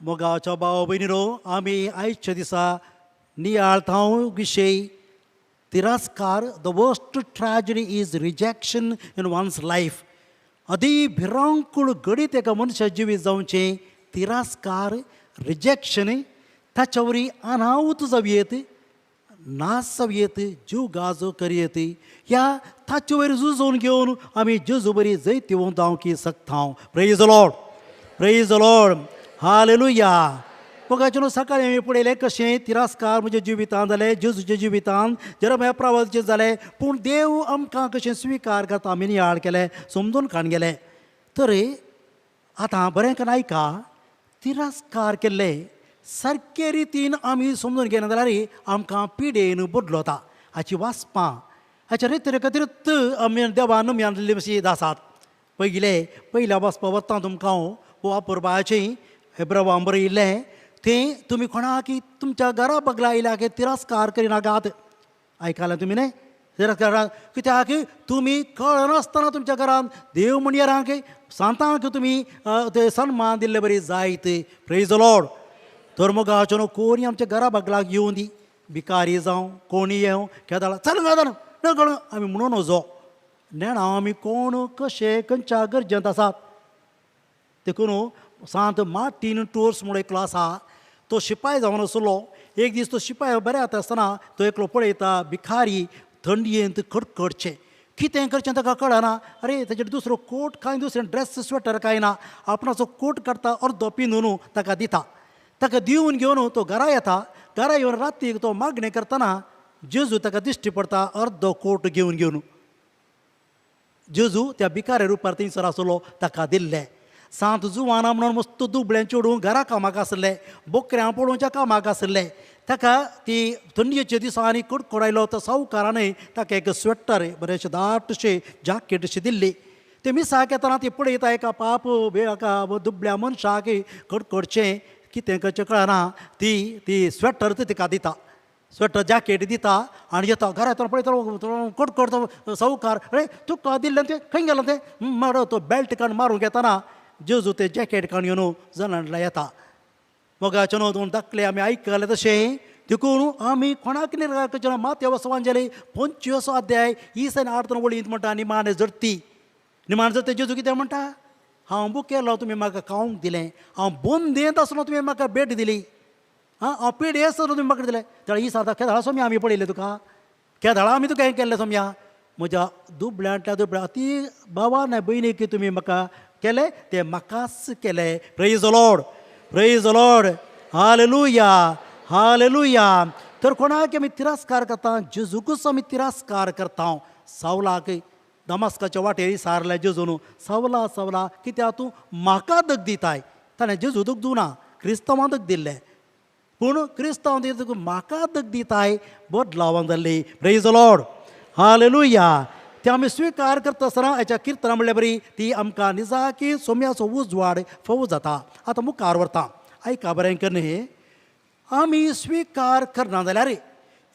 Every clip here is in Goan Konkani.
मोगाच्या भाव भयणीनो, आमी आयच्या दिसा नियाळतांव विशय तिरस्कार. The worst tragedy is rejection in one's life. अदी भिरांकूळ घडीत एका मनशा जिवीत जावचें तिरस्कार, रिजेक्शन. ताच्या वरी अनावत जावयेत, नाश जावयेत, जीव गाजो करयेत. ह्या ताचे वयर झुजोवन घेवन आमी जेजू बरी जैतिवंत जावंक शकता. Praise Lord, praise Lord, hallelujah. मोगाचें, सकाळी आमी पळयलें कशें तिरस्कार म्हज्या जिवितांत जालें, जेजूच्या जिवितांत, जेरमाया प्रवादाचेर जालें. पूण देव आमकां कशें स्विकार करता आमी नियाळ केलें, समजून काण गेलें. तर आतां बरें करून आयका. तिरस्कार केल्ले सारके रितीन आमी समजून घेना जाल्यार आमकां पिडेन बदलता. हाची वाचपां हाच्या रितीर खातीर आमी देवान आमी अशी आसात. पयले पयल्या वाचपा वता तुमकां हांव वापरपाचें हेब्रवां बरयिल्लें तें. तुमी कोणाक तुमच्या घरा बगला आयल्या की तिरस्कार करिनाकात. आयकलें तुमी न्ही? तिरस्कार कित्याक तुमी कळनासतना तुमच्या घरान देव म्हणयरांक, सांतांक तुमी ते सन्मान दिल्ले बरी जायत. Praise Lord. तर मोगाचो न्हू, कोणी आमच्या घरा बगलाक येवन दी, भिकारी जावं कोणी येवं, केदाळा चल नकळ आमी म्हणून नजो. नेणा आमी कोण कशे खंयच्या गरजेंत आसात. देखून सांत मार्टीन टोर्स म्हणून एकलो आसा, तो शिपाय जावन आसलो. एक दीस तो शिपाय बरे जाता आसतना तो एकलो पळयता भिकारी थंडयेंत कडकडचें. कितें करचें ताका कळना. अरे, ताजेर दुसरो कोट कांय, दुसरें ड्रेस स्वेटर कांय ना. आपणाचो कोट काडटा, अर्दो पिंदून ताका दिता. ताका दिवन घेवन तो घरा येता. घरा येवन रातीक तो मागणें करतना जेजू ताका दिश्टी पडटा अर्दो कोट घेवन घेवन. जेजू त्या भिकाऱ्या रुपार थंयसर आसलो, ताका दिल्लें. सांत जुवाना म्हणून मस्त दुबळें चेडूं घरा कामाक आसलें, बोकऱ्यां पळोवच्या कामाक आसलें. ताका ती थंडयेच्या दिसांनी कडकड आयलो तो सावकारानय ताका एक स्वेटर, बरेंशें दाटशें जाकेट अशें दिल्ली. ते मिसाक येतना ती पळयता एका पाप एका दुबळ्या मनशाक कडकडचें. कितें करचें कळना. ती ती स्वेटर ती तिका दिता, स्वेटर जॅकेट दिता आनी येता. घरा येतना पळयता कडकड तो सावकार, अरे, तुका दिल्लें तें खंय गेलें तें? मार तो बेल्ट काडून मारूंक येतना जेजू तें जॅकेट काडून येवन जनांडला येता. मोगाचें न्हू, दोन दाखले आमी आयकले तशें. देखून आमी कोणाक निराकरचें. मातेव सुवांजली 25 अध्याय 20 आनी 8 वळींत म्हणटा, निमाणे जडती, निमाणे जडती. जेजू कितें म्हणटा? हांव भुकेलो, तुमी म्हाका खावंक दिलें. हांव बंदेंत आसलो, तुमी म्हाका भेट दिली. आं, हांव पिडे आसलो, तुमी म्हाका दिलें. त्या ही सांगता, केदाळा सोम्या आमी पळयलें तुका? केदाळा आमी तुका हें केल्लें सोम्या? म्हज्या दुबळ्यांतल्या दुबळ्या अती भावा आनी भयणीक तुमी म्हाका केलें तें म्हाकाच केलें. Praise Lord, praise Lord, hallelujah, hallelujah. तर कोणाक आमी तिरस्कार करता, जेजूकूच आमी तिरस्कार करता. सावलाक दमास्काच्या वाटेर सारले जेजून, सावला, सावला, कित्याक तूं म्हाका दग दिताय? ताणें जेजू दग दिवना, क्रिस्तांवां दग दिल्लें. पूण क्रिस्तांव तुका म्हाका दग दिताय? बदलावां जाल्ली. Praise Lord, hallelujah. ते आमी स्विकार करता आसतना हाच्या किर्तनां म्हणल्यार बरी ती आमकां निजाकी सोम्याचो उजवाड फोव जाता. आतां मुखार व्हरता, आयका बरें कर न्ही. आमी स्विकार करना जाल्यार,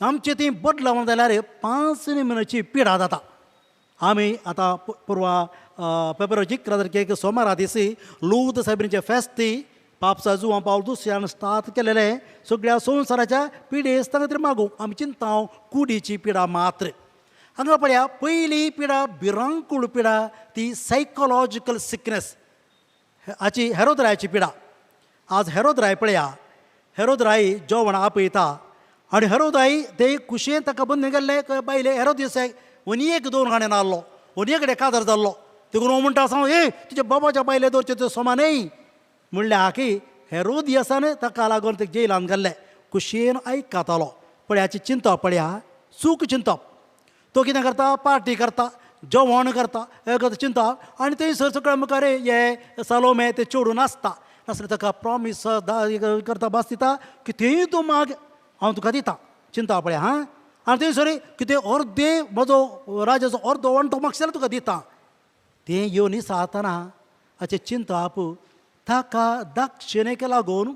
आमचे ती बदलावना जाल्यार पांच निमणाची पिडा जाता. आमी आतां परवा फेब्रुवारी 11 तारखेक सोमारा दिसी लूद सायबिणीचें फेस्त पापसा जुवां पावल दुसऱ्यान स्टार्ट केलेलें. सगळ्या संवसाराच्या पिडेस्तां खातीर मागूंक आमी चिंता कुडीची पिडा मात्र. हांगा पळया, पयली पिडा, भिरांकूळ पिडा ती सायकोलॉजिकल सिकनेस. हाची हेरोदरायाची पिडा. आज हेरोदराय पळया, हेरोदराय जेवण आपयता आनी हेरोदराय ते कुशेन ताका बंद केल्ले बायले हेरोदिसाक एक दोन खाणें नासलो, ओनी कडेन काजार जाल्लो. देखून हो म्हणटा आसा, ए, तुज्या बाबाच्या बायले दवरचें तें समा न्हय म्हणल्यार की हेरोदियसान ताका लागून ते जेलान घाल्ले. कुशेन आयकतालो. पळयाची चिंतप पळया, चूक चिंतप. तो कितें करता? पार्टी करता, जेवण करता, हें करता चिंता. आनी थंयसर सगळ्या मुखार हे सालोमे ते चेडूं नाचता. नासल्यार ताका प्रॉमीस करता, भास दिता कितेंय तूं माग, हांव तुका दिता. चिंता पळया. हां, आनी थंयसर कितें अर्दे म्हजो राजाचो अर्दो वांटो मागशे जाल्यार तुका दिता. तें येवन निसातना हाचें चिंतप ताका दक्षिणेक लागून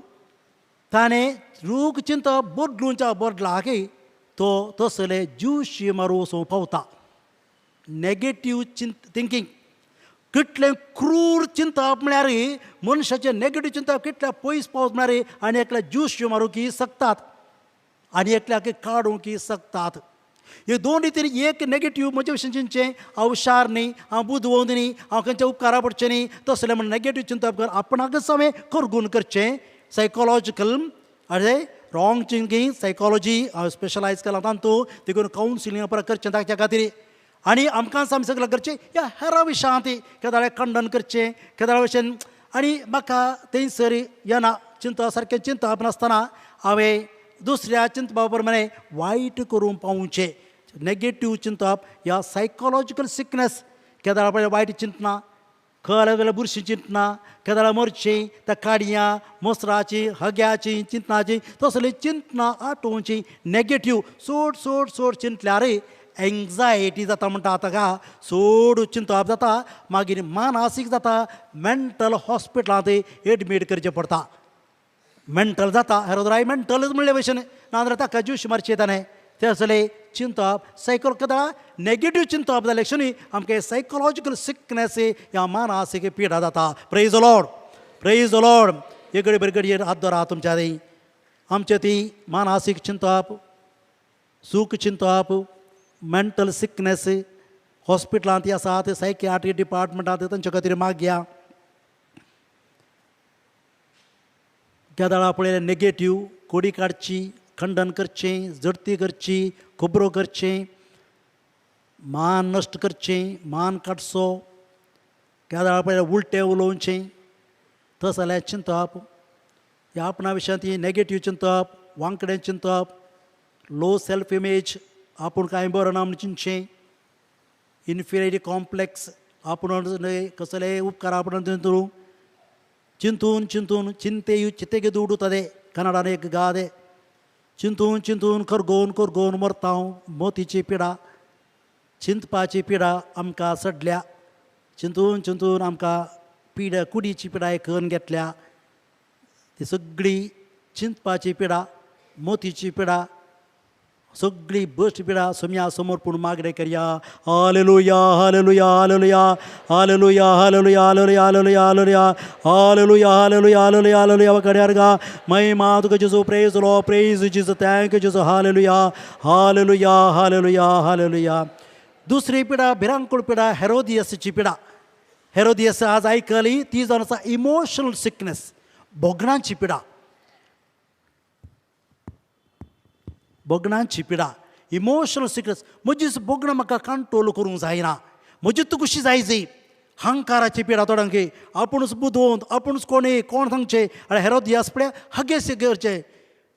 ताणें रूख चिंतप बदलूंच्या बदलाक तो तसले ज्यूशी मारू वचूंक पावता. नेगेटीव चिंत थिंकींग. कितलें क्रूर चिंतप म्हळ्यार मनशाचें नेगेटीव चिंतप कितल्या पयस पावत म्हळ्यार आनी एकल्या ज्यूस मारूंक शकतात आनी एकल्याक काडूंक शकतात. हे दोन रितीन एक नेगेटीव म्हजे भशेन चिंतचें हांव हुशार न्ही, हांव बुदवंत न्ही, हांव खंयच्या उपकारा पडचें न्ही, तसलें म्हण नेगेटीव चिंतप कर आपणाकच हांवें करगून करचें. सायकोलॉजिकल अरे रॉंग थिंकींग सायकोलॉजी हांव स्पेशलायज केलां तातूंत, देखून कावन्सिलींग परत करचें ताच्या खातीर. आनी आमकां आमी सगळें करचें ह्या हेरा विशयांत केदाळे खंडन करचें केदाळे भशेन. आनी म्हाका थंयसर येना चिंतप सारकें चिंतप नासतना हांवें दुसऱ्या चिंतपा प्रमाणे वायट करूंक पावचें. नेगेटीव चिंतप ह्या सायकोलॉजिकल सिकनेस, केदाळा पळय वायट चिंतना, खरें जाल्यार बुरशीं चिंतना, केदाळा मरचीं त्या काडयां मोसराची हग्याची चिंतनाची तसली चिंतना आठोवची नेगेटीव चड चड चड चिंतल्यार एंग्जायटी जाता म्हणटा ताका, चड चिंतप जाता, मागीर मानसीक जाता, मेंटल हॉस्पिटलांत एडमीट करचें पडटा. मेंटल जाता हेरोदराय मेंटलच म्हणले भशेन, नाजाल्यार ताका ज्यूश मारचें ताणें. तसलें चिंतप सायकल केदाळा नेगेटीव चिंतप जालें क्षणी आमकां सायकोलॉजिकल सिकनेस ह्या मानसीक पिडा जाता. प्रेज लॉर्ड, प्रेज लॉर्ड. एक घडी बरी घडयेर हात दवरा तुमच्या ती आमचे ती मानसीक चिंतप, सूख चिंतप, मेंटल सिकनेस हॉस्पिटलांत आसात, सायकियाट्री डिपार्टमेंटांत तांच्या खातीर मागया. केदाळा पळयल्यार नेगेटीव कोडी काडची, खंडन करचें, जडती करची, खबरो करचें, मान नश्ट करचें, मान काडचो, केदाळा पळयल्यार उलटें उलोवचें, तस जाल्यार चिंतप ह्या आपणा विशयांत नेगेटीव चिंतप, वांकडें चिंतप, लो सेल्फ इमेज, आपूण कांय बरो ना म्हूण चिंतचें, इन्फिरियरिटी कॉम्प्लेक्स, आपूण कसलेय उपकार आपूण चिंतून चिंतून चिंतून चिंतेयू चिंतेगे दुडू तदे कन्नडान एक गादे चिंतून चिंतून करगोवन करगोवन मरता. मोतीची पिडा, चिंतपाची पिडा आमकां सडल्या, चिंतून चिंतून आमकां पिडा कुडीची पिडाय करून घेतल्या. ती सगळी चिंतपाची पिडा, मोतीची पिडा, सगळी बस्ट पिडा सोम्या समोर पूण मागणें करया. Hallelujah, hallelujah, hallelujah, hallelujah, hallelujah, hallelujah, hallelujah, hallelujah, hallelujah, hallelujah, hallelujah, hallelujah. वकड्यार गा महिमा तुका जेजू. Praise Lord, praise Jesus, thank you Jesus. Hallelujah, hallelujah, hallelujah, hallelujah. दुसरी पिडा भिरांकूळ पिडा हेरोदियसची पिडा. हेरोदियस आज आयकली ती जावन आसा इमोशनल सिकनेस, भोगणांची पिडा, भोगणांची पिडा, इमोशनल सिकनेस. म्हजीच भोगणां म्हाका कंट्रोल करूंक जायना, म्हजी तूं कशी जाय जी हंकाराची पिडा थोड्यांक, आपुणूच बुदवंत, आपुणूच कोणी कोण सांगचें. आनी हेरोदियास पळय हगेस करचें,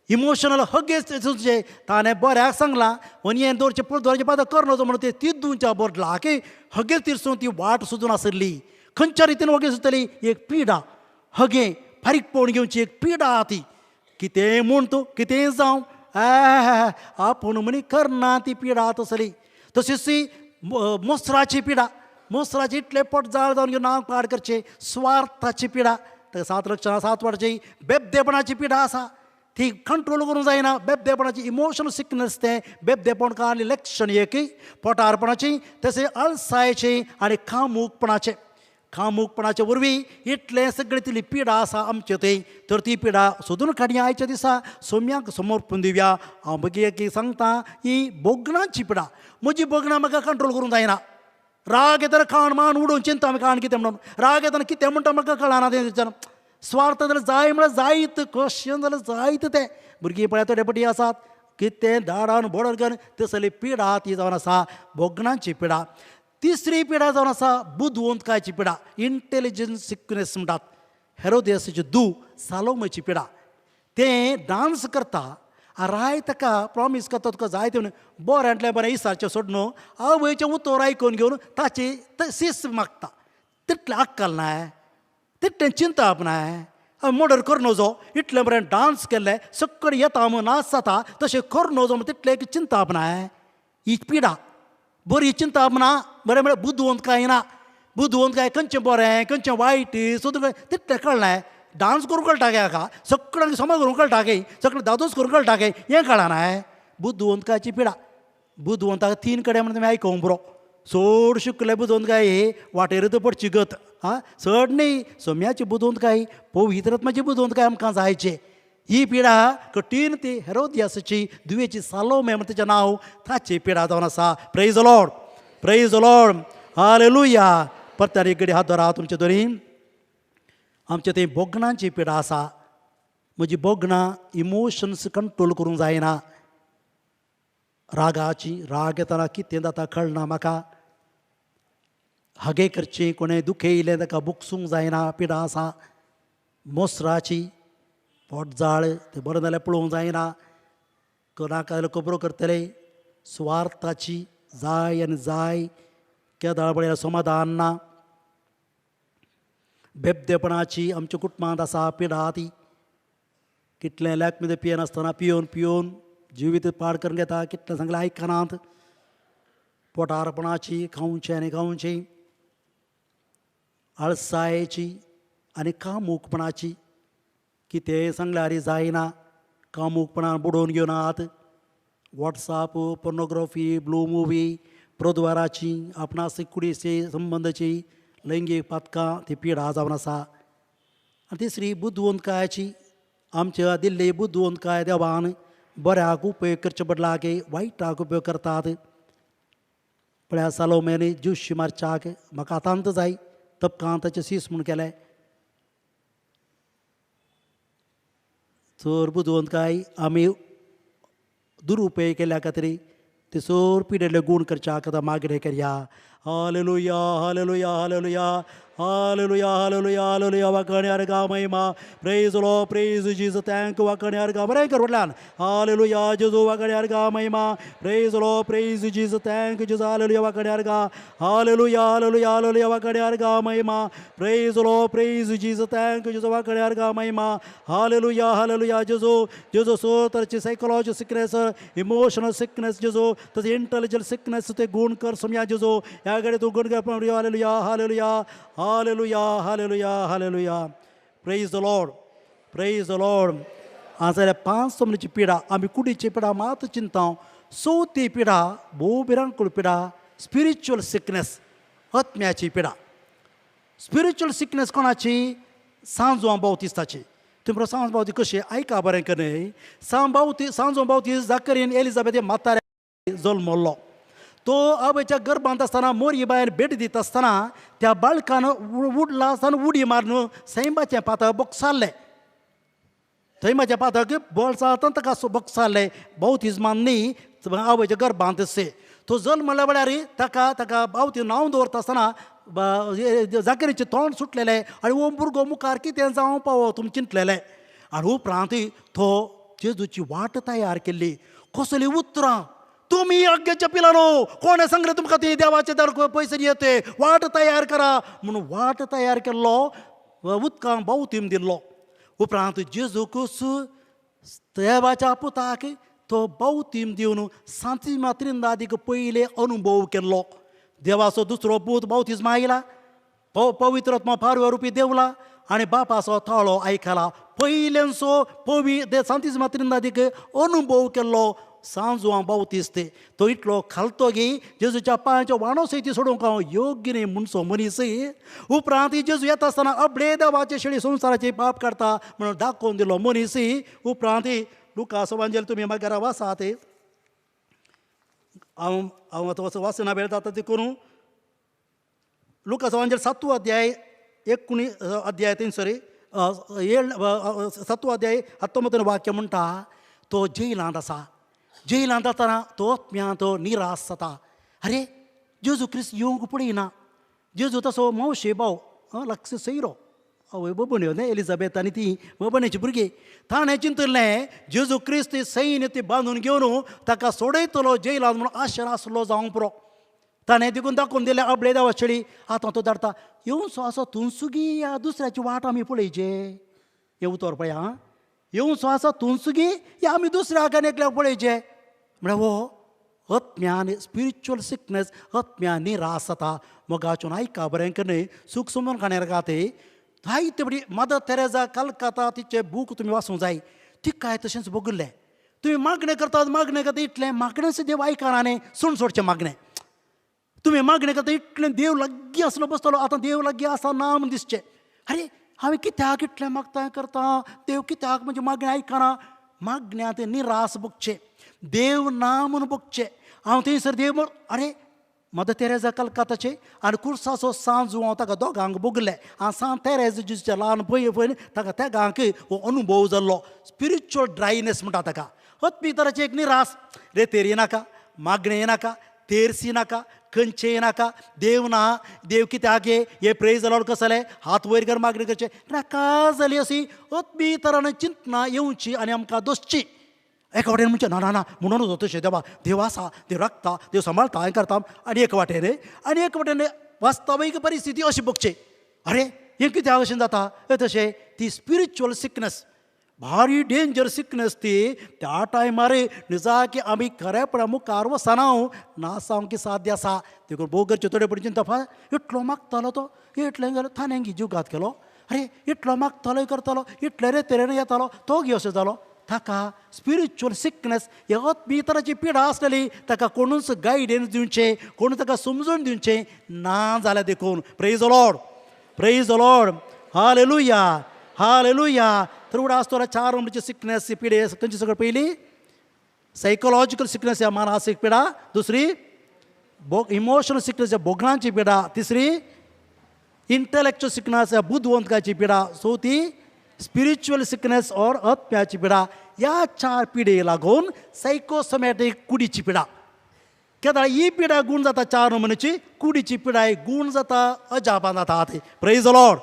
इमोशनल हगेस चुचें. ताणें बऱ्याक सांगलां वनयेन दवरचें पूण दवरचें पाद कर नजो म्हणून ते तितूंच्या बदलाक हगेस तिरसून ती वाट सोदून आसली. खंयच्या रितीन वगेस सुचतली एक पिडा, हगे फारीक पळोवन घेवची एक पिडा ती, कितेंय म्हूण तूं कितेंय जावं आपूण म्हणी करना ती पिडा तसली. तशीच ती मोसराची पिडा, मोसराची इतलें पोट जाळ जावन घेवन नांव पाड करचें, स्वार्थाची पिडा, ताका 7 लक्षणां 7 वाडची, बेबदेपणाची पिडा आसा ती कंट्रोल करूंक जायना. बेबदेपणाची इमोशनल सिकनेस तें बेबदेपण आनी लक्षण एक पोटारपणाची, तशें आळसायचें आनी कामूकपणाचें. कामूकपणाचे वरवीं इतलें सगळें तितली पिडा आसा आमचे थंय, तर ती पिडा सोदून काडया आयच्या दिसा सोम्याक समर्पून दिवया. हांव मागीर एक सांगता ही भोगणांची पिडा, म्हजी भोगणां म्हाका कंट्रोल करूंक जायना. राग येतना खाण मान उडोवन चिंता आमी खाण कितें म्हणून, राग येतना कितें म्हणटा म्हाका कळना तें. स्वार्थ जाल्यार जाय म्हळ्यार जायत, कशें जाल्यार जायत तें. भुरगीं पळय थोडे पटी आसात कितें दाडान बोडण करून तसली पिडा ती जावन आसा भोगणांची पिडा. तिसरी पिडा जावन आसा बुदवंतकायची पिडा, इंटेलिजन्स सिकनेस म्हणटात. हेरोदियसाची धूव सालोमाची पिडा, तें डांस करता राय ताका प्रॉमीस करता तुका जाय तें म्हणून, बऱ्यांतलें बरें इसाचें सोड न्हू, आवयचें उतर आयकून घेवन ताची सीस मागता. तितलें अक्कल नाय, तितलें चिंतप नाय, मर्डर कर नजो, इतलें बरें डांस केल्लें सकयल येता म्हूण नाच जाता तशें कर नजो म्हूण तितलें एक चिंतप नाय. ही पिडा बरी चिंतप ना, बरें म्हळ्यार बुदवंत कांय ना, बुदवंत काय खंयचें बरें खंयचें वायट सोदून तितलें कळना. डांस करूंक कळटा काय हाका, सगळ्यांक समा करूंक कळटा काय, सगळें दादोस करूंक कळटा काय, हें कळना. बुदवंतकायची पिडा, बुदवंताक 3 कडेन म्हणून तुमी आयकूंक पुरो. चड शिकले बुदवंतकाय वाटेर तर पडची गत आं, चड न्ही सोम्याची बुदवंतकाय पवित्रत्माची बुदवंतकाय आमकां जायचे. ही पिडा कठीण ती हेरोदियासाची दुयेची सालोमे म्हण तेचें नांव, ताची पिडा जावन आसा. Praise Lord, praise Lord, hallelujah. परत्यान एक घडी हात धरा तुमचे दोनी. आमचे थंय भोगणांची पिडा आसा. म्हजी भोगणां इमोशन्स कंट्रोल करूंक जायना. रागाची, राग येतना कितें जाता कळना म्हाका. हागे करचें, कोणें दुखयलें ताका बुकसूंक जायना, पिडा आसा. मोसराची पोट जाळ तें बरें जाल्यार पळोवंक जायना, कोणाक जाल्यार खबरो करतले. सुवार्थाची जाय आनी जाय, केदाळ पळयल्यार समाधान ना. बेबदेपणाची आमच्या कुटुंबांत आसा पिडा ती. कितलें लॅक पियेनासतना पियोवन पियोवन जिवीत पाड करून घेता, कितलें सांगलें आयकनात. पोटारपणाची, खावचें आनी खावचें, आळसायेची आनी कामूकपणाची. कितेंय सांगल्यार जायना, कामूकपणान बुडोवन घेवनात. वॉट्सॅप, पोर्नोग्राफी, ब्लू मुवी, प्रद्वाराची, आपणास कुडीचे संबंदाची लैंगीक पातकां ती पिडा जावन आसा. आनी तिसरी बुदवंतकायाची. आमच्या दिल्ली बुदवंतकाय देवान बऱ्याक उपयोग करचे बदलाक वायटाक उपयोग करतात. पळया सालोमेनी ज्युशी मारच्याक म्हाका आतांत जाय, तपकां ताचें सीस म्हूण केलें. चड बुदवंतकाय आमी दुरुपयोग केल्या खातीर ते चड पिडेल्ले गूण करच्याक आतां मागणें करया. Hallelujah, hallelujah, hallelujah, hallelujah, hallelujah, hallelujah. वाकण्यार गा महिमा, praise Lord, praise Jesus, thank वाकण्यार गा बरें कर व्हडल्यान. हालेलुया जेजू, वाकण्यार गा महिमा, praise Lord, praise Jesus, thank Jesus, hallelujah वाकण्यार गा. हालेलुया, हालेलुया, हालेलुया, वाकण्यार गा महिमा, praise Lord, praise Jesus, thank Jesus, वाकण्यार गा महिमा. हालेलुया, हालेलुया जेजू. जेजू सो तरेची सायकोलॉजी सिकनेस, इमोशनल सिकनेस जेजू, तशें इंटेलिजंट सिकनेस ते गूण कर सोम्या जेजू. ह्या कडेन तूं गूण कर. Hallelujah, hallelujah, hallelujah, hallelujah, hallelujah. Praise the Lord, praise the Lord. आज जाल्यार पांच सोमणीची पिडा, आमी कुडीची पिडा मात चिंता. चवथी पिडा भोव भिरांकूळ पिडा, स्पिरिच्युअल सिकनेस, आत्म्याची पिडा. स्पिरिच्युअल सिकनेस कोणाची? सांजवां बावतिस्ताची. तुमी सांज बावती कशी आयका बरें कर न्हय. सांजवां बावतीस जाकरीन एलिजाबेथ म्हाताऱ्या जल्मल्लो. तो आवयच्या गर्भांत आसतना मोरी बायर भेट दित आसतना त्या बाळकान उडला आसतना उडी मारून सैमाचें पातक बोगसारलें. थंय पातक बोल्सां ताका बोगसारलें. बावतिज्मान न्ही, आवयच्या गर्भांत से तो जल्मल्या वेळार ताका ताका बावती नांव दवरता आसतना जाकरीचें तोंड सुटलेलें आनी हो भुरगो मुखार कितें जावं पावो तुमी चिंतलेलें. आनी उपरांत तो जेजूची वाट तयार केल्ली. कसलीं उतरां, तुमी आज्ञेच्या पिलानो, कोणें सांगलें तुमकां ती देवाचे दार पयशे येते, वाट तयार करा म्हणून वाट तयार केल्लो, उदकां बावतीम दिल्लो. उपरांत जेजूकूच देवाच्या पुताक तो बावतीम दिवन सांतिमा त्रिंदादीक पयले अनुभव केल्लो. देवाचो दुसरो पूत बावतिज्मा आयला, पवित्रत्मा पारव्या रुपी देवला आनी बापाचो ताळो आयकला. पयल्यांचो पवी सांतिज्मा त्रिंदादीक अनुभव केल्लो सांजवां बावतीस. तो इतलो खालतो गी जेजूच्या पांयाच्या वाणो सयती सोडूंक हांव योग्य न्ही म्हणचो मनीस. उपरांत जेजू येता आसतना अबळे देवाचे शेळी संवसाराचे पाप काडटा म्हणून दाखोवन दिलो मनीस. उपरांत लुकास वांजेल तुमी मागीर वासात, हांव हांव आतां वाचना वेळ जाता ते करूं. लुकास वांजेल 7वो अध्याय 19 अध्याय थंयसर 7वो अध्याय 19 वाक्य म्हणटा, तो जेलांत आसा. जेलांत आसतना तो आत्म्या तो निराश जाता. अरे जेजू क्रिस्त येवंक पळयना. जेजू तसो मावशे भाव लक्ष सैरो आवय बबण्यो न्ही एलिजाबेथ आनी ती बबण्याची भुरगीं. ताणें चिंतलें जेजू क्रिस्त सैन्य ती बांदून घेवन ताका सोडयतलो जेलांत म्हणून आशेन आसलो जावंक पुरो. ताणें देखून दाखोवन दिलें आपले देवा शेळी. आतां तो धाडटा येवचो आसो तुमसुगी या दुसऱ्याची वाट आमी पळयचे. हें उतर पळया आं, येवचो आसा तुमसुगी या आमी दुसऱ्याक आनी एकल्याक पळयचे. म्हळ्यार हो आत्म्यान स्पिरिच्युअल सिकनेस, आत्म्यान निराश जाता. मोगाचून आयका बरें कर न्हय, सूख समजून खाण्यार गाते जायते बरी मदर तेरेजा कलकत्ता तिचे बूक तुमी वाचूंक जाय. तिकाय तशेंच भोगल्लें. तुमी मागणें करतात, मागणें करता, इतलें मागणें देव आयकना न्ही, सोड सोडचें मागणें. तुमी मागणें करता इतलें देव लागीं आसलो बसतलो, आतां देव लागीं आसा ना म्हूण दिसचें. आरे हांवें कित्याक इतलें मागता करता, देव कित्याक म्हजें मागणें आयकना. मागण्यांत निरास भोगचें, देव ना म्हूण भोगचें. हांव थंयसर देव म्हूण अरे मदर तेरेजा कलकत्ताचे आनी कुर्साचो सांजू हांव ताका दोगांक भोगलें. हांव सांत तेरेज जेजूच्या ल्हान पळय पळय ताका तेगांक हो अनुभव जाल्लो. स्पिरिच्युअल ड्रायनेस म्हणटा ताका. आत्मीक तराचे एक निरास, रे तेरी नाका, मागणें नाका, तेरसी नाका, खंयचें नाका, देव ना, देव कित्याक हे प्रेज जाल्यार कसलें हात वयर कर मागणें करचें नाका जाली. अशी आत्मीक तरान चिंतना येवची आनी आमकां दोसची. एका वाटेन म्हणचें ना ना ना म्हणून तशें देवा, देव आसा, देव राखता, देव सांबाळता, हें करता. आनी एक वाटेन आनी एक वाटेन वास्तवीक परिस्थिती अशी भोगची, अरे हें कित्याक अशें जाता तशें. ती स्पिरिच्युअल सिकनेस, भारी डेंजर सिकनेस ती. त्या टायमार निजाकी आमी खरेपणा मुखार वचना ना सामकी साध्य आसा. देखून भोव गरजेचें थोडे पडचे चिंतप. इतलो मागतालो तो, इतलें जालो ताणें जीवघात केलो. अरे इतलो मागतालो करतालो, इतले रे तेरेन येतालो, तो गी असो जालो. ताका स्पिरिच्युअल सिकनेस ह्या आत्मीक पिडा आसलेली. ताका कोणूच गायडन्स दिवचें, कोणूच ताका समजून दिवचें ना जाल्यार. देखून praise the Lord, praise the Lord, hallelujah, hallelujah. तर उडा आसतो चार नंबरची सिकनेस पिडे खंयची सगळं. पयली सायकोलॉजिकल सिकनेस ह्या मानसीक पिडा, दुसरी इमोशनल सिकनेस ह्या भोगणांची पिडा, तिसरी इंटलेक्चुअल सिकनेस ह्या बुदवंतकाची पिडा, चवथी स्पिरिच्युअल सिकनेस ऑर आत्म्याची पिडा. ह्या चार पिडे लागून सायकोसोमॅटीक कुडीची पिडा. केदाळ ही पिडा गूण जाता चार नमुन्याची कुडीची पिडाय गूण जाता अजापान जाता. Praise the Lord,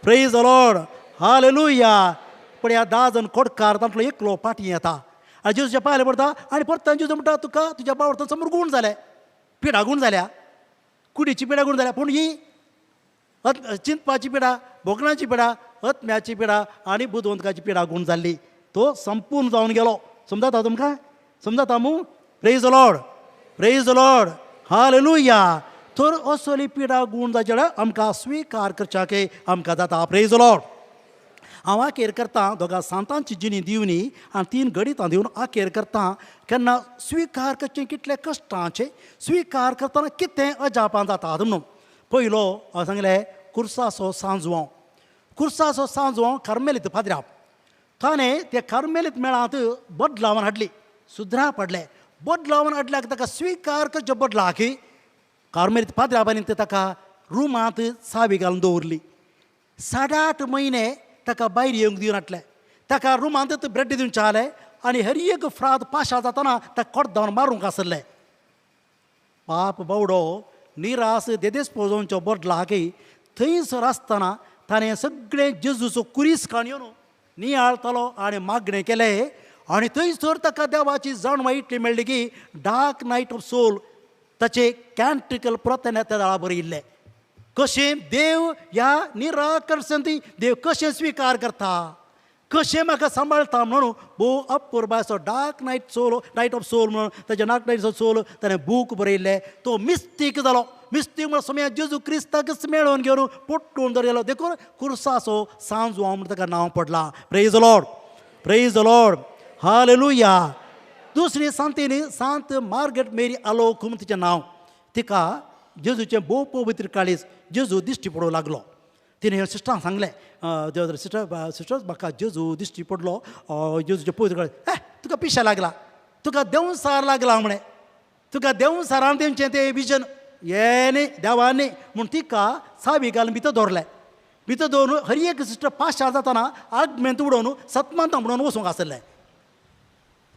praise the Lord, hallelujah. पूण ह्या 10 जाण कोटकार तांतलो एकलो फाटीं येता आनी जेजूच्या पांयार पडटा आनी परत जेजू म्हणटा तुका तुज्या बावडतान समोर गूण जालें, पिडा गूण जाल्या, कुडीची पिडा गूण जाल्या, पूण ही चिंतपाची पिडा, भोगणाची पिडा, आत्म्याची पिडा आनी बुदवंतकाची पिडा गूण जाल्ली. तो संपूर्ण जावन गेलो. समजाता तुमकां? समजाता मू? Praise the Lord, praise the Lord, hallelujah. तर असली पिडा गूण जायचे जाल्यार आमकां स्विकार करच्याक आमकां जाता. Praise the Lord. हांव आकेर करता दोगां सांतांची जिणी दिवनी आनी 3 गणितां दिवन आकेर करता. केन्ना स्विकार करचें कितले कश्टांचें, स्विकार करतना कितें अजापां जाता म्हणून. पयलो हांवें सांगलें कुर्साचो सांजवां, कुर्साचो सांजवां कार्मेलीत पाद्र्याप ताणें त्या कार्मेलीत मेळांत बदलावन हाडली, सुद्रा पडले. बदलावन हाडल्याक ताका स्विकार करचे बदलाक कार्मेलीत पाद्र्यापांनी ते ताका रुमांत चावी घालून दवरली. 8.5 म्हयने ताका भायर येवंक दिवन हाडलें. ताका रुमांत ब्रेड दिवन चाले आनी हर एक फ्राद पाशा जातना ताका कोर्दावन मारूंक आसलें. पाप बावडो निरास देदेस पोजोवचो बदलाक थंयसर आसतना ताणें सगळें जेजूचो कुरीस काणयो न्हू नियाळतालो आनी मागणें केलें. आनी थंयसर ताका देवाची जाणवाय इतली मेळ्ळी की डार्क नायट ऑफ सोल ताचे कॅन्ट्रिकल प्रतन्या त्या दाळा बरयिल्लें. कशें देव ह्या निराकर्संती देव कशें स्विकार करता, कशें म्हाका सांबाळता म्हणून भोव अपुरबायचो dark night soul, night of soul म्हणून ताचे डार्क नायट ऑफ सोल ताणें बूक बरयल्लें. तो मिस्तीक जालो. मिस्तीक म्हणल्यार सोम्या जेजू क्रिस्ताकच मेळोवन घेवन पोट्टून दर गेलो. देखून कुर्साचो सांजवां म्हण ताका नांव पडलां. Praise the Lord, praise the Lord, hallelujah. दुसरी सांतीनी सांत मार्गरेट मेरी आलोक म्हूण तिचें नांव. तिका जेजूचें भोव पवित्र काळीज जेजू दिश्टी पडूंक लागलो. तिणें सिस्टरांक सांगलें, सिस्टर सिस्टर्स म्हाका जेजू दिश्टी पडलो, जेजूचें पवित्र काळीज. ए तुका पिशा लागला, तुका देंवसार लागला म्हळें, तुका देंवसारान तेंचें तें विजन हें न्ही देवान न्ही म्हूण तिका चावी घालून भितर दवरलें. भितर दवरून हर एक सिस्टर पाशार जातना आगमेंत उडोवन सतमांत म्हणून वचूंक आसलें.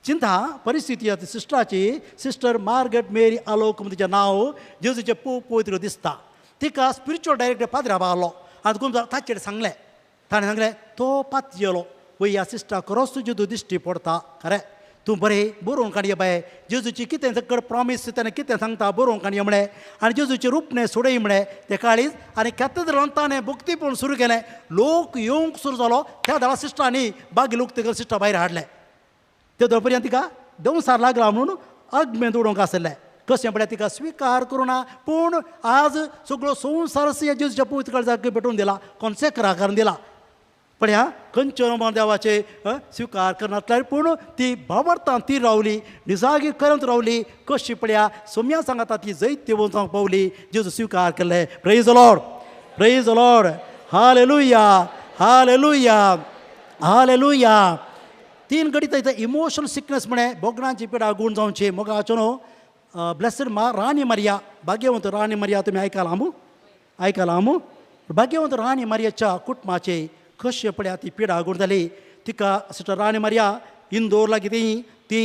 चिंता परिस्थिती आतां सिस्टराची. सिस्टर मार्गरेट मेरी आलोक म्हूण तिचें नांव जेजूचें पवित्र दिसता. तिका स्पिरिच्युअल डायरेक्टर पाद्र्या आसलो आनी कोण ताचेर सांगलें. ताणें सांगलें तो पातयेलो वय ह्या सिस्टराक खरोच जेजू दिश्टी पडटा खरें, तूं बरें बरोवंक काडये बाये, जेजूची कितें सकड प्रॉमीस ताणें कितें सांगता बरोवंक काडये म्हळें आनी जेजूचें रुपणें सोडय म्हळें तें काळीज. आनी कॅथेड्रलान ताणें भक्तीपण सुरू केलें. लोक येवंक सुरू जालो. त्या दाळा सिस्टरांनी बागी लोक ते सिस्टर भायर हाडलें. ते पर्यंत तिका देंवसार लागला म्हणून आगमेंत उडोवंक आसलें. कशें म्हळ्यार तिका स्विकार करूं ना, पूण आज सगळो संवसार जेजूच्या पवित्र काळजाक भेटून दिला, कॉन्सेक्रा करून दिला. पण ह्या खंयच्यो देवाचे स्विकार करनासल्यार पूण ती भावार्थान ती रावली, निजागी करत रावली. कशी पळया सोम्या सांगता ती जैत वचूंक पावली, जेजू स्विकार केले. Praise the Lord, praise the Lord, hallelujah, hallelujah, hallelujah. तीन घडी थंय इमोशनल सिकनेस म्हणे बोगणांची पिडा गूण जावची. मोगाचो न्हू ब्लेसड मा राणी मारिया, भाग्यवंत राणी मारिया, तुमी आयकलां मू? आयकलां मू? भाग्यवंत राणी मारियाच्या कुटुंबाचे कशें पळया ती पिडा गूण जाली. तिका सिस्टर राणी मारिया इंदोर लागीं ती ती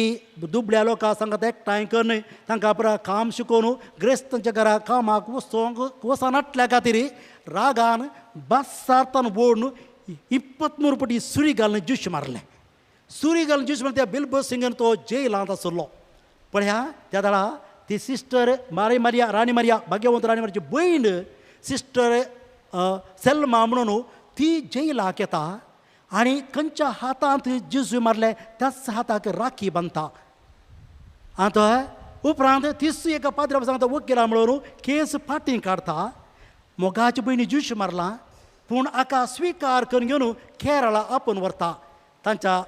दुबळ्या लोकां सांगता एकठांय करून तांकां पुरा काम शिकोवन ग्रेस्तांच्या घरा कामाक वचोंक वचनाटल्या खातीर रागान बासार्तान ओडून 23 पटी सुरी घालून ज्यूश मारलें. सुरी घालून ज्यूश मारलें. त्या बिलबो सिंगान तो जेलांत आसलो. पळया त्या दाडा ती सिस्टर मारी मारिया राणी मारिया भाग्यवंत राणी मारियाची भयण सिस्टर सेल्मा म्हणून ती जेलाक येता आनी खंयच्या हातांत जेजू मारले त्याच हाताक राखी बांदता. आतां उपरांत तीच एका पाद्रा सांगता वकिला म्हणून केस फाटीं काडटा. मोगाचे भयणी ज्यूश मारला पूण हाका स्विकार करून घेवन केरळा आपोवन व्हरता. तांच्या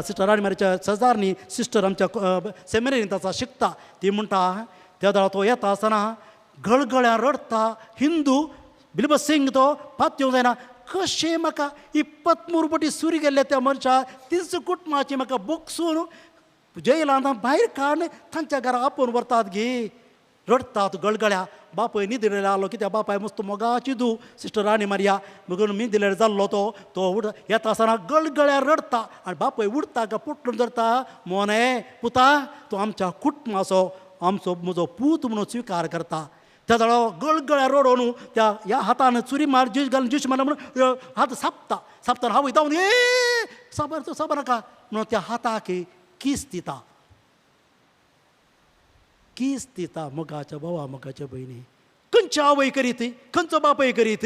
सिस्टर राणी मारियाच्या शेजारनी सिस्टर आमच्या सेमिनरीन ताचा शिकता. ती म्हणटा त्या वेळार तो येता आसतना गळगळ्यां रडटा. हिंदू बिलबो सिंग तो पातयेवंक जायना. कशें म्हाका 23 पटी सुरी गेल्ले त्या मनशा तीच कुटुंबाची म्हाका बोगसून जेलांत भायर काडून तांच्या घरा आपोवन व्हरतात गे. रडटात गळगळ्या. बापूय न्हिदिलेलो आसलो कित्याक बापाय मस्त मोगाची दू सिस्टर राणी मारिया मगून न्हिदिलेलो जाल्लो तो तो उठ येता आसतना गळगळ्या रडटा आनी बापूय उडटा का पोटलून धरता. मोने पुता तूं आमच्या कुटुंबाचो आमचो म्हजो पूत म्हणून स्विकार करता. त्या जाळो गळगळ्या रडोवन त्या ह्या हातान चुरी मार ज्यूस घालून ज्यूस मारला म्हणून हात सापता. सापताना हांव वयता ए साबर तूं साबर नाका म्हणून त्या हाताक कीस दिता. कीस दिता. मोगाच्या भावा मोगाच्या भयणी खंयच्या आवय करीत खंयचो बापूय करीत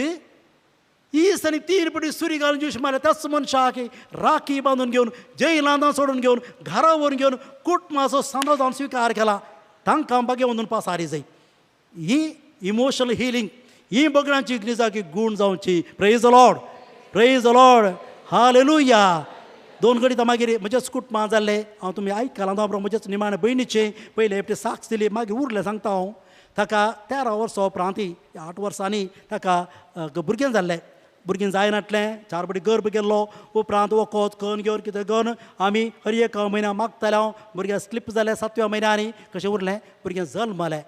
ईस आनी 3 पटी सुरी घालून ज्यूस मारल्या त्याच मनशाक राखी बांदून घेवन जेलांत सोडून घेवन घरा व्हरून घेवन कुटुंबाचो सांदो जावन स्विकार केला. तांकां भाग्यवंत पासारी जाय. ही इमोशनल हिलींग ही बगडांची निजाकी गूण जावची. Praise the Lord, praise the Lord, hallelujah. दोन घडितां मागीर म्हजेच कुटुंबां जाल्लें हांव तुमी आयकलां हांव म्हजेच निमाणे भयणीचें पयलें एकटें साक्ष दिली मागीर उरलें सांगता हांव. ताका 13 वर्सां उपरांत 8 वर्सांनी ताका भुरगें जाल्लें. भुरगें जायनाटलें 4 पटी गर्भ गेल्लो. उपरांत वखद करून घेवन कितें करून आमी हर एक म्हयन्या मागताले हांव. भुरगें स्लिप जालें 7व्या म्हयन्यांनी कशें उरलें भुरगें जल्मलें.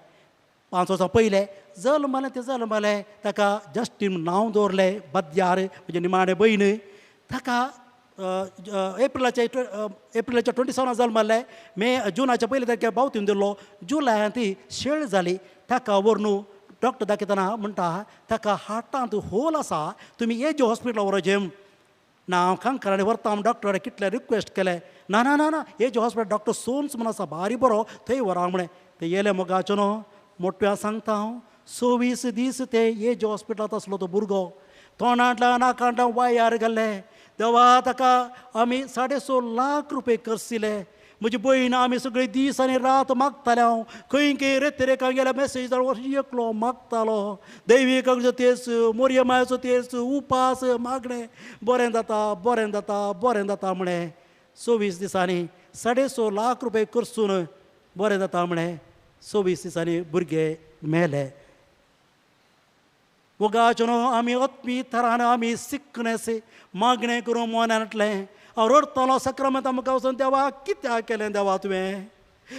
5 वर्सां पयलें जल्मलें तें जल्मलें ताका जस्टीन नांव दवरलें बद्यार म्हजे निमाणे भयण. ताका एप्रिलाच्या 27 जल्मलें. मे जुनाच्या पयले तारखे बावतीन दिल्लो. जुलयांत ती शेळ जाली. ताका व्हरून डॉक्टर दाखयतना म्हणटा ताका हार्टांत होल आसा तुमी एज हॉस्पिटला व्हरोचें. ना हांव कांकरांनी व्हरता हांव डॉक्टराक कितले रिक्वेस्ट केलें. ना ना ना ना एज हॉस्पिटल डॉक्टर सोन्स म्हूण आसा भारी बरो थंय व्हरा म्हळें. ते येयले मोगाचो न्हू मोठ्या सांगता हांव 26 दीस ते एज हॉस्पिटलांत आसलो तो भुरगो. तोंडांतल्यान नाकांतल्यान वायर घाल्ले. देवा ताका आमी 6.5 लाख रुपये खर्चिले. म्हजी भयण आमी सगळे दीस आनी रात मागताले हांव. खंय खंय रेतरेकां गेल्यार मॅसेज एकलो मागतालो. दैवीकाचो तेज मोरये मायाचो तेज उपास मागणें बरें जाता बरें जाता बरें जाता म्हळें. 26 दिसांनी 6.5 लाख रुपये खर्चून बरें जाता म्हळें. 26 दिसांनी भुरगे मेले. मोगाचो न्हू आमी अत्मी थरान आमी सिकनेस मागणें करूं मोन्यातलें. हांव रडटलो सक्रामेंता मुखार वचून देवा कित्याक केलें देवा तुवें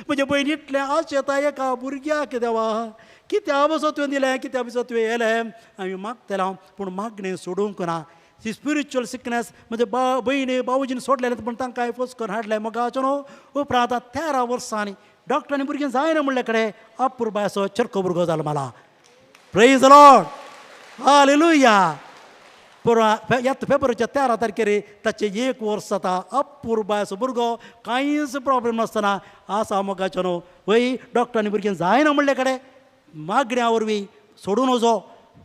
म्हजे भयण इतलें आशेता एका भुरग्याक देवा कित्या बसो तुवें दिलें कित्या बसो तुवें येलें. आमी मागतले हांव पूण मागणें सोडूंक ना. ती स्पिरिच्युअल सिकनेस म्हजे भयणी भावजीन सोडलेलें पूण तांकां फोस करून हाडलें. मोगाचो न्हू उपरांत 13 वर्सांनी डॉक्टरांनी भुरगीं जायना म्हणले कडेन अपुरबायचो चरको भुरगो जालो मला. Praise the Lord, hallelujah. ह्या फेब्रुवारीच्या 13 तारखेर ताचें 1 वर्स जाता. अपुरबायचो भुरगो कांयच प्रॉब्लेम नासतना आसा मोगाचो न्हू. वय डॉक्टरांनी भुरगीं जायना म्हणले कडेन मागण्या वरवीं सोडून वचो.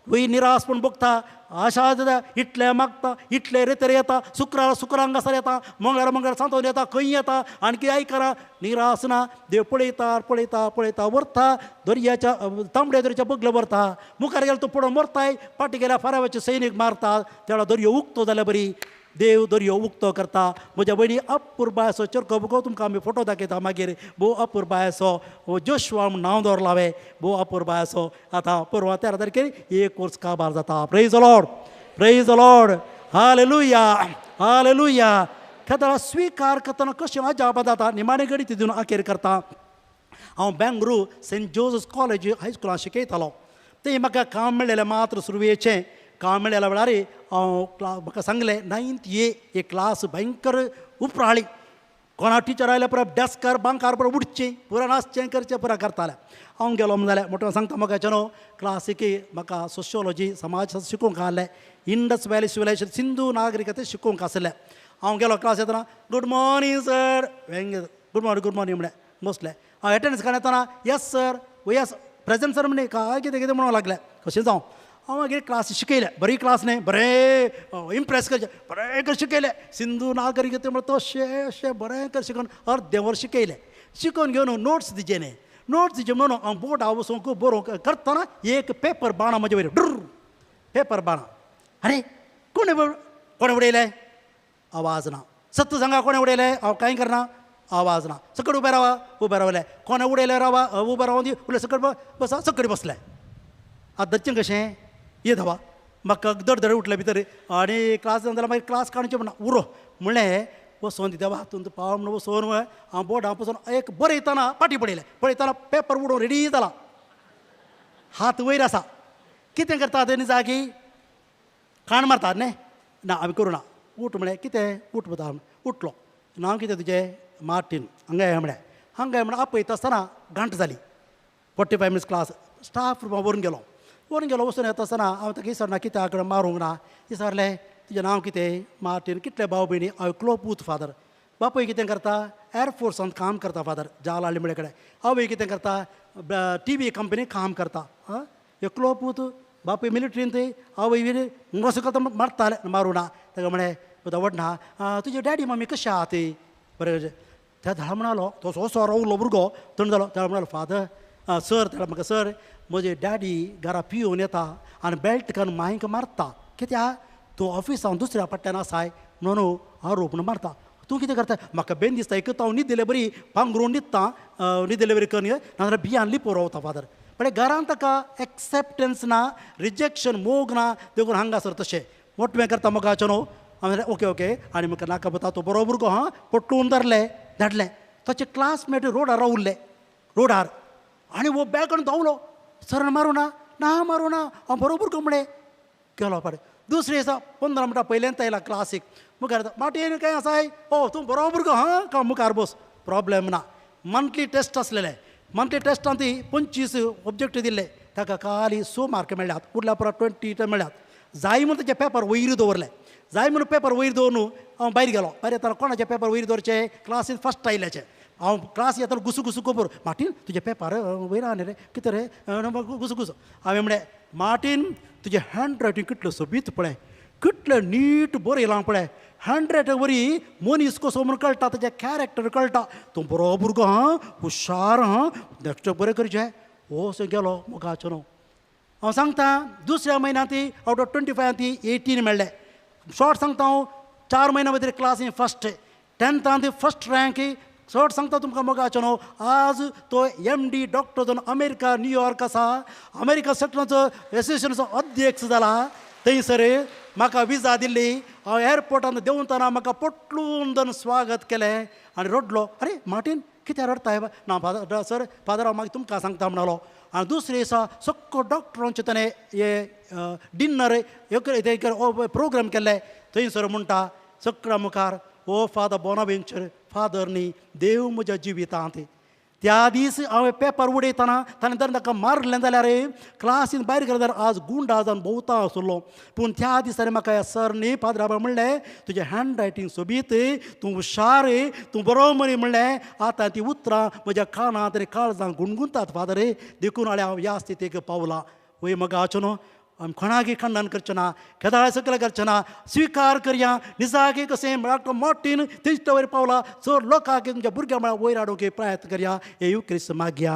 वय निराशपण भोगता आशा जाता इतलें मागता इतले रेतर येता शुक्रार शुक्रार हांगासर येता मंगळार मंगळार सांतोन येता खंय येता आणखी आयकना निराश ना. देव पळयता पळयता पळयता व्हरता दर्याच्या तांबड्या दर्याच्या बगले व्हरता. मुखार गेल्यार तो पडोवन मरताय फाटीं गेल्यार फारावाचे सैनीक मारता. त्या वेळार दर्यो उक्तो जाल्यार बरी देव दर्यो उक्तो करता. म्हज्या भयणी अपुरबाय असो चरको बुको तुमकां आमी फोटो दाखयता मागीर. भोव अपुरबाय असो जोशुआ म्हूण नांव दवरलां हांवें. भोव अपुरबाय असो आतां परवां 13 तारखेर एक कोर्स काबार जाता. Praise the Lord, praise the Lord, hallelujah, hallelujah. केदळा स्विकार करतना कशें अजाप जाता. निमाणे घडी तितून अखेर करता. हांव बेंगळूर सेंट जोजफ कॉलेज हायस्कुलांत शिकयतालो. थंय म्हाका काम मेळ्ळेलें मात्र सुरवेचें काम मेळ्ळेल्या वेळार हांव म्हाका सांगलें 9th ए एक क्लास भयंकर उपराळी. कोणा टिचर आयल्या पुरा डेस्कार बांकार पुरा उडचें पुरा नाचचें करचें पुरा करतालें. हांव गेलो म्हण जाल्यार मोठो सांगता म्हाका न्हू क्लासीक म्हाका सोशियोलॉजी समाज शिकोवंक आसलें, इंडस व्हॅली सिविलायजेशन सिंधू नागरिकते शिकोवंक आसलें. हांव गेलो क्लास येतना good morning sir, good morning good morning म्हणलें बसलें. हांव एटेंडन्स काडून येतना yes sir, yes present sir म्हणे काय कितें कितें म्हणूंक लागलें. कशें जावं हांव मागीर क्लास शिकयलें. बरी क्लास न्ही, बरें इम्प्रेस करचें, बरें कर शिकयलें. सिंधू नागरिकते म्हळ्यार तशें अशें बरें कर शिकोवन अर्दें वर शिकयलें. शिकोवन घेवन नोट्स दिचे न्ही, नोट्स दिचे म्हणून हांव बोर्डार वचूंक बरोवंक करतना एक पेपर बाणां म्हजे वयर ड्र पेपर बाणां. आरे कोणें कोणें उडयलें? आवाज ना. सत्य सांगा कोणें उडयलें? हांव कांय करना, आवाज ना. सकट उबें रावा, उबें रावलें. कोणें उडयलें रावा, उबें रावन दी उरलें सकट बसा, सकट बसलें. आतां धरचें कशें? ये धावा म्हाका दड उठलें भितर आनी क्लास जाल्यार मागीर क्लास काडचें म्हणना उरो म्हणलें वचोन देवा हातूंत पाव म्हणून वचोन हांव बोर्डार बसून एक बरयतना पाटी पडयलें. पळयतना पेपर उडोवन रेडी जाला, हात वयर आसा. कितें करता तेणी जागी काण मारतात न्ही? ना आमी करूं ना. उठ म्हणलें. कितें उठ वता? उठलो. नांव कितें तुजें? मार्टीन. हांगा ये म्हणलें. हांगा ये म्हणून आपयता आसतना घांट जाली. 45 मिनट्स क्लास स्टाफ रुमा व्हरून गेलो. व्हरून गेलो वचून येता आसतना हांव ताका विचारना कित्याक मारूंक ना. विचारलें तुजें नांव कितें? मार्टीन. कितले भाव भयणी? हांव एकलो पूत फादर. बापूय कितें करता? एअरफोर्सान काम करता फादर, जाल हाडली म्हळे कडेन. आवय कितें करता? टी व्ही कंपनी काम करता. आं एकलो पूत, बापूय मिलिट्रीन, थंय आवय असो करता मारताले. मारूं ना ताका म्हळें वडना तुजे डॅडी मम्मी कशें आहा ती? बरें त्या धाळ म्हणालो तो सोसो रावलो भुरगो थंड जालो. त्या म्हणालो फादर सर, ताका म्हाका सर म्हजे डॅडी घरा पिवन येता आनी बेल्ट काडून मायक मारता. कित्याक? तूं ऑफिसान दुसऱ्या फाटल्यान आसाय म्हणून आरोप म्हणून मारता. तूं कितें करता? म्हाका बेन दिसता एक हांव न्हिदिल्ले बरी पांगरून न्हिदता, न्हिदिल्ले बरी करून नाजाल्यार भियान लिपोवन रावता फादर. पण घरान ताका एक्सेप्टन्स ना, रिजेक्शन मोग ना, देखून हांगासर तशें मोटवें करता म्हाका न्हू. हांवें ओके ओके आनी म्हाका नाका पता तो बरो भुरगो हां पटून धरलें धाडलें. ताचे क्लासमेट रोडार रावल्ले रोडार आनी हो बॅग काडून धांवलो. सर मारूं ना, ना मारूं ना, हांव बरो भुरगो म्हणलें. गेलो पाडे. दुसरे दिसा 15 मिनटां पयल्यान आयला क्लासीक. मुखार माटयेन कांय आसाय? ओ तूं बरो भुरगो हां, का मुखार बस, प्रॉब्लेम ना. मंथली टेस्ट आसलेले. मंथली टेस्टान ती 25 ऑब्जेक्ट दिल्ले, ताका खाली 6 मार्क मेळ्ळ्यात, उरल्या पुरा 20 मेळ्ळ्यात. जाय म्हणून ताचे पेपर वयर दवरले. जाय म्हणून पेपर वयर दवरून हांव भायर गेलो. भायर येतना कोणाचे पेपर वयर दवरचे? क्लासीन फर्स्ट आयल्याचे. हांव क्लास येतना घुसू घुसू खबर मार्टीन तुजे पेपर वयर आहा न्ही रे, कितें रे घुसू घुसू. हांवें म्हणलें मार्टीन तुजें हँड रायटींग कितलें सोबीत पळय, कितलें नीट बरयलां पळय. हँड रायटिंग वरी मनीस कसो म्हणून कळटा, ताजें कॅरेक्टर कळटा. तूं बरो भुरगो हां, हुशार हां, नेक्स्ट बरें करचें. हो असो गेलो मोगाचो न्हू. हांव सांगता दुसऱ्या म्हयन्यांत आवट ऑफ 25 ती 18 मेळ्ळे. शॉर्ट सांगता हांव 4 म्हयन्या भितर क्लासीन फर्स्ट, 10थान फर्स्ट रँक. शॉर्ट सांगता तुमकां मोगाचो न्हू. आज तो MD doctor जावन अमेरिका न्यूयॉर्क आसा. अमेरिका सेक्टराचो एसोसिएशनाचो अध्यक्ष जाला. थंयसर म्हाका विजा दिल्ली. हांव एअरपोर्टान देंवतना म्हाका पोटलून दोन स्वागत केलें आनी रडलो. अरे मार्टीन कित्याक रडटाय? ना फादर सर, फादर हांव मागीर तुमकां सांगता म्हणालो. आनी दुसरे दिसा सगळो डॉक्टरांचे ताणें हे डिनर एक प्रोग्राम केल्ले. थंयसर म्हणटा सगळ्या मुखार, ओ फादर बोनावेंचर, फादर न्ही देव म्हज्या जिवितांत. त्या दीस हांवें पेपर उडयतना ताणें जर ताका मारलें जाल्यार क्लासीन भायर गेलें जाल्यार आज गुंडा जावन भोंवता आसलो. पूण त्या दिसांनी म्हाका ह्या सर न्ही पाद्राबा म्हणलें तुजें हँड रायटींग सोबीत, तूं हुशार, तूं बरो मरे म्हणलें. आतां ती उतरां म्हज्या कानांत आनी काळजांत गुणगुणतात फादर, देखून हांवें हांव ह्या स्थितीक पावलां. वय मोगाचो न्हू आमी कोणाकय खंडन करचें ना, केदाळ सगळें करचें ना, स्विकार करया. निजाकी कशें डॉक्टर मार्टीन तेज वयर पावला, चड लोकांक तुमच्या भुरग्यां म्हळ्यार वयर हाडूंक प्रयत्न करया. हे युक्रिस्त मागया.